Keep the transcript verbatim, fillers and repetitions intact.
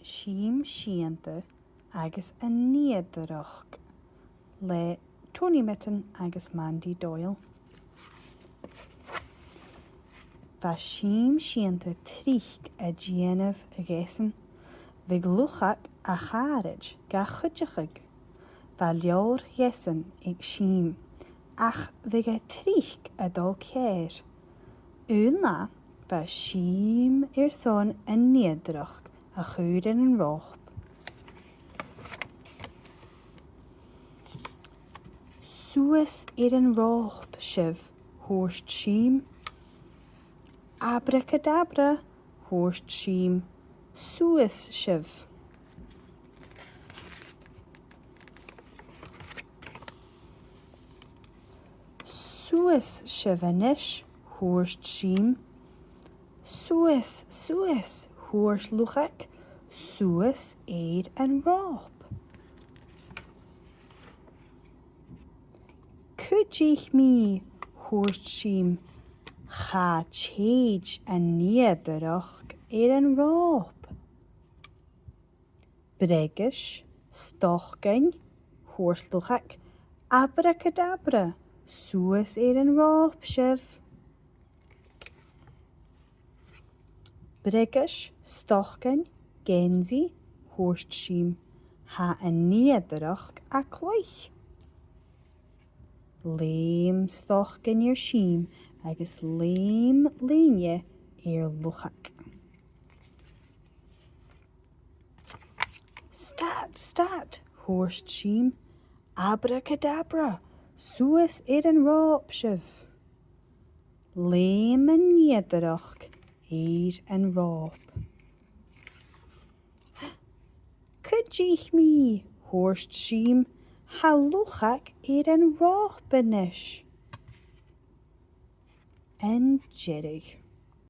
Sìm Seunta agus an Nigheadaireachd le Tony Mitton agus Mandy Doyle. Bha Sìm Seunta tric a' dèanamh gheasan. Bhiodh Luchag a charaid ga chuideachadh. Bha leabhar gheasan aig Sìm, ach bhiodh e tric a' dol ceàrr. Aon latha bha Sìm airson an nigheadaireachd a chur air an ròp. "Suas air an ròp sibh," thuirt Sìm. "Abracadabra," thuirt Sìm. "Suas sibh." "Suas sibh a-nis," thuirt Sìm. "Suas, suas," thuirt Luchag. "Suas air an ròp." "Cuidich mi," thuirt Sìm. "Cha tèid an nigheadaireachd air an ròp." "Briogais, stocainn," thuirt Luchag. "Abracadabra, suas air an ròp sibh." "Briogais, stocainn, geansaidh," thuirt Sìm. "Tha an nigheadaireachd a' cluich." Leum stocainn air Sìm agus leum lèine air Luchag. "Stad, stad," thuirt Sìm. "Abracadabra, suas air an ròp sibh." Leum an nigheadaireachd air an ròp. "Cuidich mi," thuirt Sìm. "Tha Luchag air an ròp a-nis." An deireadh.